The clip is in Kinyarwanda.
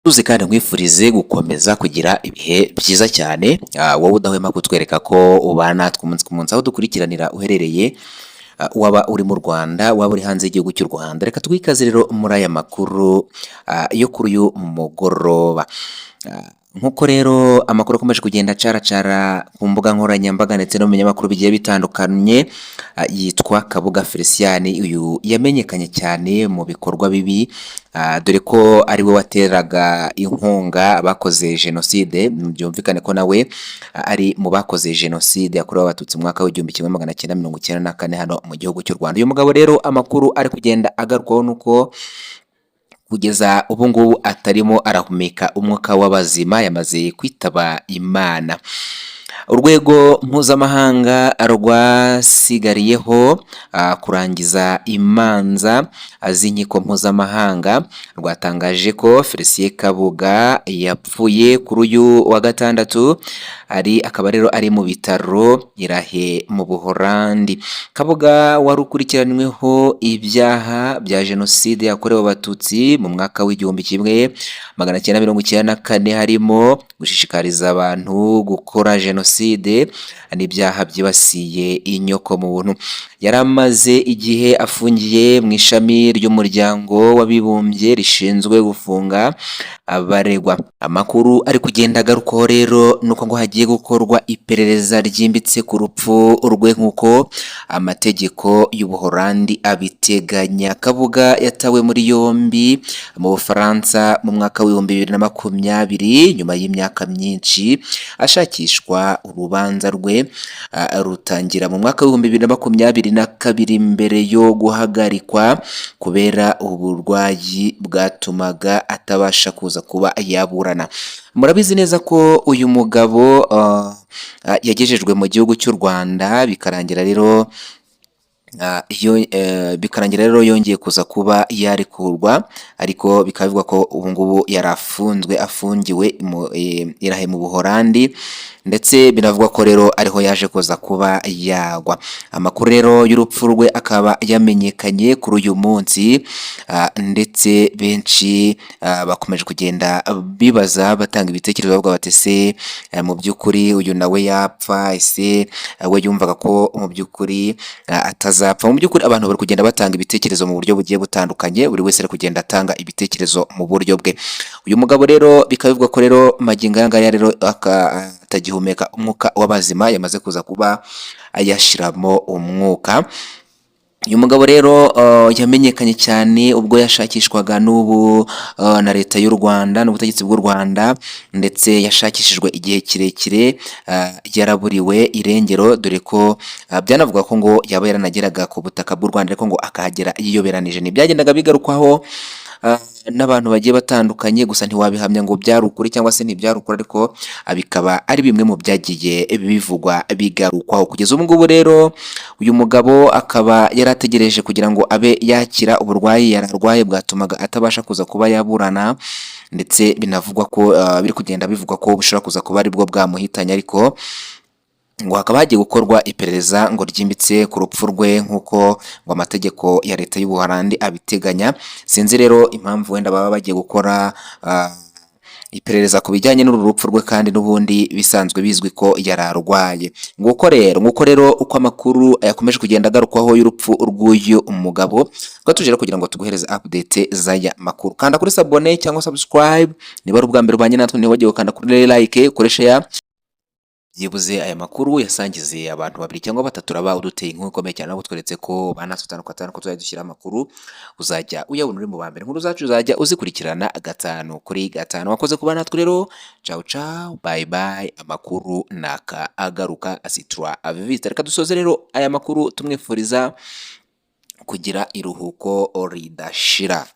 Tuzi kandi nkwifurize gukomeza kugira ibihe byiza cyane, wowe udahwema kutwereka ko ubana natwe umunsi ku munsi aho dukurikiranira uherereye, waba uri mu Rwanda, waba uri hanze y'igihugu cy'u Rwanda. Reka twikaze rero muri aya makuru yo kuri uyu mugoroba. Nk'uko rero amakuru akomeje kugenda acaracara ku mbuga nkoranyambaga ndetse no mu binyamakuru bigiye bitandukanye, yitwa Kabuga Felicien. Uyu yamenyekanye cyane mu bikorwa bibi, dore ko ari we wateraga inkunga abakoze jenoside. Byumvikane ko nawe ari mu bakoze jenoside yakorewe Abatutsi mu mwaka w'1994 hano mu gihugu cy'u Rwanda. Uyu mugabo rero, amakuru ari kugenda agarukwaho nuko kugeza ubu ngubu atarimo arahumeka umwuka w'abazima, yamaze kwitaba Imana. Urwego mpuzamahanga rwasigariyeho kurangiza imanza z'inkiko mpuzamahanga rwatangaje ko Felicien Kabuga yapfuye kuri uyu wa gatandatu, ari akaba rero ari mu bitaro i La Haye mu Buholandi. Kabuga wari ukurikiranyweho ibyaha bya jenoside yakorewe Abatutsi mu mwaka w'1994, harimo gushishikariza abantu gukora jenoside n'ibyaha byibasiye inyokomuntu. Yari amaze igihe afungiye mu ishami ry'Umuryango w'Abibumbye rishinzwe gufunga abaregwa. Amakuru ari kugenda agarukwaho rero nuko ngo hagiye gukorwa iperereza ryimbitse ku rupfu rwe nk'uko amategeko y'Ubuholandi abiteganya. Kabuga yatawe muri yombi mu Bufaransa mu mwaka w'2020 nyuma y'imyaka myinshi ashakishwa. Urubanza rwe rutangira mu mwaka w'2022 mbere yo guhagarikwa kubera uburwayi bwatumaga atabasha kuza kuba yaburana. Murabizi neza ko uyu mugabo yagejejwe mu gihugu cy'u Rwanda, bikarangira rero yongeye kuza kuba yarekurwa, ariko bikaba bivugwa ko ubu ngubu yari afunzwe, afungiwe i La Haye mu Buholandi, ndetse binavugwa ko rero ariho yaje kuza kuba yagwa. Amakuru rero y'urupfu rwe akaba yamenyekanye kuri uyu munsi, ndetse benshi bakomeje kugenda bibaza, batanga ibitekerezo, bavuga bati: "Ese mu by'ukuri uyu nawe yapfa? Ese we yumvaga ko mu by'ukuri atazapfa?" Mu by'ukuri abantu bari kugenda batanga ibitekerezo mu buryo bugiye butandukanye, buri wese ari kugenda atanga ibitekerezo mu buryo bwe. Uyu mugabo rero bikaba bivugwa ko rero magingo aya ngaya rero atagihumeka umwuka w'abazima, yamaze kuza kuba yashiramo umwuka. Uyu mugabo rero yamenyekanye cyane ubwo yashakishwaga n'ubu na leta y'u Rwanda n'ubutegetsi bw'u Rwanda, ndetse yashakishijwe igihe kirekire, yaraburiwe irengero, dore ko byanavuga ko ngo yaba yaranageraga ku butaka bw'u Rwanda ariko ngo akahagera yiyoberanije. Ntibyagendaga bigarukwaho n'abantu bagiye batandukanye, gusa ntiwabihamya ngo byari ukuri cyangwa se ntibyari ukuri, ariko bikaba ari bimwe mu byagiye bivugwa, bigarukwaho. Kugeza ubu ngubu rero uyu mugabo akaba yari ategereje kugira ngo abe yakira uburwayi yari arwaye bwatumaga atabasha kuza kuba yaburana, ndetse binavugwa ko biri kugenda bivugwa ko bushobora kuza kuba aribwo bwamuhitanye, ariko ngo hakaba hagiye gukorwa iperereza ngo ryimbitse ku rupfu rwe nk'uko ngo amategeko ya leta y'Ubuholandi abiteganya. Sinzi rero impamvu wenda baba bagiye gukora iperereza ku bijyanye n'uru rupfu rwe kandi n'ubundi bisanzwe bizwi ko yari arwaye. Nguko rero uko amakuru yakomeje kugenda agarukwaho y'urupfu rw'uyu mugabo. Twari tuje rero kugira ngo tuguhereze update z'aya makuru. Kanda kuri s'abonner cyangwa subscribe niba ari ubwa mbere ubanye natwe, ntiwibagirwe gukanda kuri like, kuri share, byibuze aya makuru yasangize abantu babiri cyangwa batatu, uraba uduteye inkuru ikomeye cyane, nabo tweretse ko banatwe gatanu gatanu ko tuzajya dushyira amakuru, uzajya uyabona uri mu ba mbere, inkuru zacu uzajya uzikurikirana gatanu kuri gatanu. Wakoze kuba natwe rero, ciao ciao, bye bye. Amakuru naka agaruka, hasta la vista. Reka dusoze rero aya makuru tumwifuriza kugira iruhuko ridashira.